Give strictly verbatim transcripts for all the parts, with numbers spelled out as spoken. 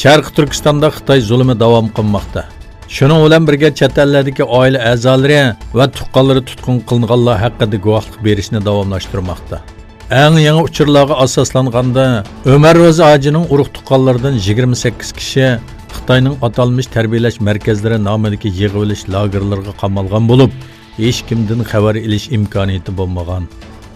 شەرقىي تۈركىستاندا خىتاي زۇلۇمى داۋام قىلماقتا. شۇنىڭ بىلەن بىرگە، چەت ئەللەردىكى ئائىلە ئەزالىرى ۋە تۇغقانلىرى تۇتقۇن قىلىنغانلار ھەققىدە گۇۋاھلىق بېرىشنى داۋاملاشتۇرماقتا. ئەڭ يېڭى ئۇچۇرلارغا ئاساسلانغاندا، ئۆمەر روزى ھاجىنىڭ ئۇرۇق-تۇغقانلىرىدىن يىگىرمە سەككىز كىشى خىتاينىڭ ئاتالمىش تەربىيەلەش مەركەزلىرى نامىدىكى يىغىۋېلىش لاگېرلىرىغا قامالغان بولۇپ، ھېچكىمدىن خەۋەر ئېلىش ئىمكانىيىتى بولمىغان.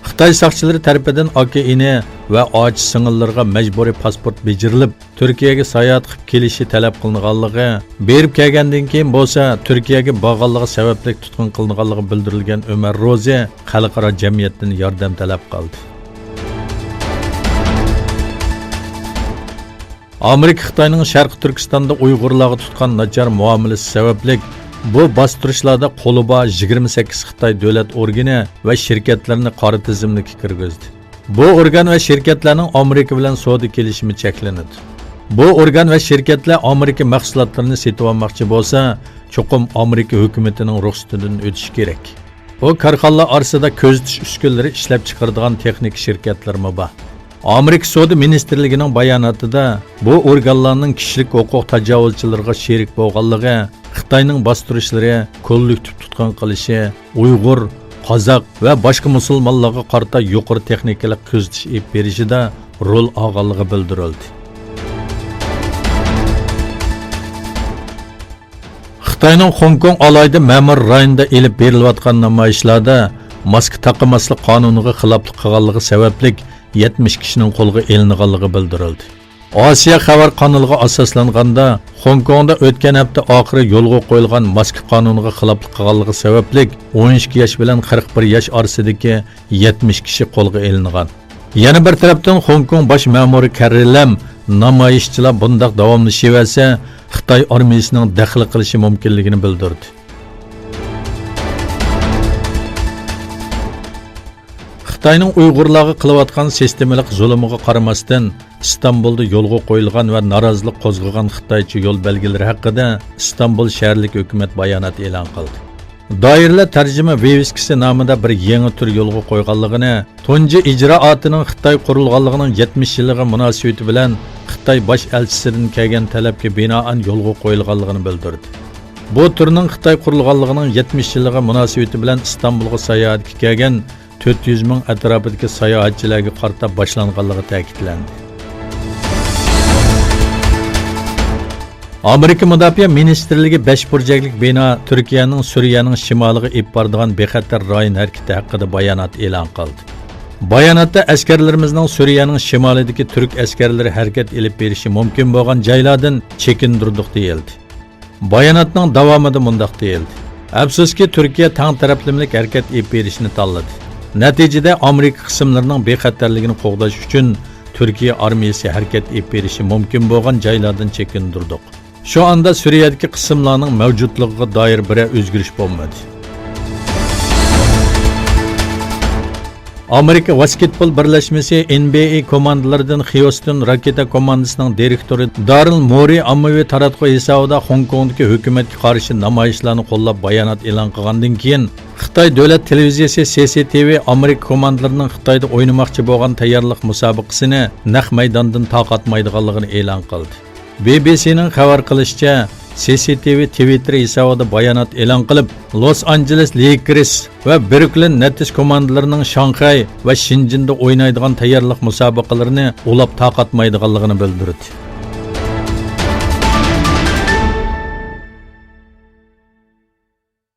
خىتاي ساقچىلىرى تەرىپىدىن ئاكا-ئىنى ۋە ئاچا-سىڭىللىرىغا مەجبۇرىي پاسپورت بېجىرىلىپ، تۈركىيەگە ساياھەت قىلىپ كېلىشى تەلەپ قىلىنغانلىقى، بېرىپ كەلگەندىن كېيىن بولسا تۈركىيەگە بارغانلىقى سەۋەبلىك تۇتقۇن قىلىنغانلىقى بىلدۈرۈلگەن ئۆمەر روزى خەلقئارا جەمئىيەتتىن ياردەم تەلەپ قىلدى. ئامېرىكا خىتاينىڭ شەرقىي تۈركىستاندا ئۇيغۇرلارغا تۇتقان ناچار مۇئامىلىسى سەۋەبلىك، بۇ باستۇرۇشلاردا قولى بار يىگىرمە سەككىز خىتاي دۆلەت ئورگىنى ۋە شىركەتلىرىنى قارا تىزىملىككە كىرگۈزدى. بۇ ئورگان ۋە شىركەتلەرنىڭ ئامېرىكا بىلەن سودا كېلىشىمى چەكلىنىدۇ. بۇ ئورگان ۋە شىركەتلەر ئامېرىكا مەھسۇلاتلىرىنى سېتىۋالماقچى بولسا، چوقۇم ئامېرىكا ھۆكۈمىتىنىڭ رۇخسىتىدىن ئۆتۈشى كېرەك. بۇ كارخانىلار ئارىسىدا كۆزىتىش ئۈسكۈنىلىرى ئىشلەپچىقىرىدىغان تېخنىكا شىركەتلىرىمۇ بار. ئامېرىكا سودا مىنىستىرلىكىنىڭ باياناتىدا بۇ ئورگانلارنىڭ كىشىلىك ھوقۇق تاجاۋۇزچىلىرىغا شېرىك بولغانلىقى، خىتاينىڭ باستۇرۇشلىرى، كوللېكتىپ تۇتقۇن قىلىشى، ئۇيغۇر، قازاق ۋە باشقا مۇسۇلمانلارغا قارىتا يۇقىرى تېخنىكىلىق كۆزىتىش ئېلىپ بېرىشىدا رول ئالغانلىقى بىلدۈرۈلدى. خىتاينىڭ خوڭكوڭ ئالاھىدە مەمۇرىي رايونىدا ئېلىپ بېرىلىۋاتقان نامايىشلاردا ماسكا تاقىماسلىق قانۇنىغا خىلاپلىق قىلغانلىقى سەۋەبلىك يەتمىش كىشىنىڭ قولغا ئېلىنغانلىقى بىلدۈرۈلدى. ئاسىيا خەۋەر قانىلىغا ئاساسلانغاندا، خوڭكوڭدا ئۆتكەن ھەپتە ئاخىرى يولغا قويۇلغان ماسكا قانۇنىغا خىلاپلىق قىلغانلىقى سەۋەبلىك ئون ئىككى ياش بىلەن قىرىق بىر ياش ئارىسىدىكى يەتمىش كىشى قولغا ئېلىنغان. يەنە بىر تەرەپتىن، خوڭكوڭ باش مەمۇرىي كاررى لەم نامايىشچىلار بۇنداق داۋاملىشىۋەرسە، خىتاي ئارمىيىسىنىڭ دەخلى قىلىشى مۇمكىنلىكىنى بىلدۈردى. خىتاينىڭ ئۇيغۇرلارغا قىلىۋاتقان سىستېمىلىق زۇلۇمىغا قارىماستىن، ئىستانبۇلدا يولغا قويۇلغان ۋە نارازىلىق قوزغىغان خىتايچە يول بەلگىلىرى ھەققىدە ئىستانبۇل شەھەرلىك ھۆكۈمەت بايانات ئېلان قىلدى. دائىرىلەر تەرجىمە ۋىۋىسكىسى نامىدا بىر يېڭى تۈر يولغا قويغانلىقىنى، تۇنجى ئىجرائاتىنىڭ خىتاي قۇرۇلغانلىقىنىڭ يەتمىش يىللىقى مۇناسىۋىتى بىلەن خىتاي باش ئەلچىسىدىن كەلگەن تەلەپكە بىنائەن يولغا قويۇلغانلىقىنى بىلدۈردى. بۇ تۈرنىڭ خىتاي قۇرۇلغانلىقىنىڭ يەتمىش يىللىقى مۇناسىۋىتى بىلەن ئىستانبۇلغا ساياھەتكە كەلگەن تۆت يۈز مىڭ ئەتراپىدىكى ساياھەتچىلەرگە قارىتا باشلانغانلىقى تەكىتلەندى. ئامېرىكا مۇداپىئە مىنىستىرلىكى بەش بۇرجەكلىك بىنا تۈركىيەنىڭ سۈرىيەنىڭ شىمالىغا ئېلىپ بارىدىغان بىخەتەر رايون ھەرىكىتى ھەققىدە بايانات ئېلان قىلدى. باياناتتا ئەسكەرلىرىمىزنىڭ سۈرىيەنىڭ شىمالىدىكى تۈرك ئەسكەرلىرى ھەرىكەت ئېلىپ بېرىشى مۇمكىن بولغان جايلاردىن چېكىندۈردۇق دېيىلدى. باياناتنىڭ داۋامىدا مۇنداق دېيىلدى: ئەپسۇسكى، تۈركىيە تەڭ تەرەپلىمىلىك ھەرىكەت ئېلىپ بېرىشنى تاللىدى. نەتىجىدە، ئامېرىكا قىسىملىرىنىڭ بىخەتەرلىكىنى قوغداش ئۈچۈن تۈركىيە ئارمىيىسى ھەرىكەت ئېلىپ بېرىشى مۇمكىن بولغان جايلاردىن چېكىندۈردۇق. شۇ ئاندا سۈرىيەدىكى قىسىملارنىڭ مەۋجۇتلۇقىغا دائىر بىرەر ئۆزگىرىش بولمىدى. ئامېرىكا ۋاسكېتبول بىرلەشمىسى، ئېن بى ئېي، كوماندىلىرىدىن خيۇستون راكېتا كوماندىسىنىڭ دىرېكتورى دارىل مورى ئاممىۋى تاراتقۇ ھېسابىدا خوڭكوڭدىكى ھۆكۈمەتكە قارشى نامايىشلارنى قوللاپ بايانات ئېلان قىلغاندىن كېيىن، خىتاي دۆلەت تېلېۋىزىيىسى سى سى تى ۋى ئامېرىكا كوماندىلىرىنىڭ خىتايدا ئوينىماقچى بولغان تەييارلىق مۇسابىقىسىنى نەق مەيداندىن تارقاتمايدىغانلىقىنى ئېلان قىلدى. بى بى سىنىڭ خەۋەر قىلىشىچە، سى سى تى ۋى تىۋىتتېر ھېسابىدا بايانات ئېلان قىلىپ، لوس ئانژېلېس لېيكېرس ۋە بروكلىن نېتس كوماندىلىرىنىڭ شاڭخەي ۋە شېنجېندا ئوينايدىغان تەييارلىق مۇسابىقىلىرىنى ئۇلاپ تارقاتمايدىغانلىقىنى بىلدۈردى.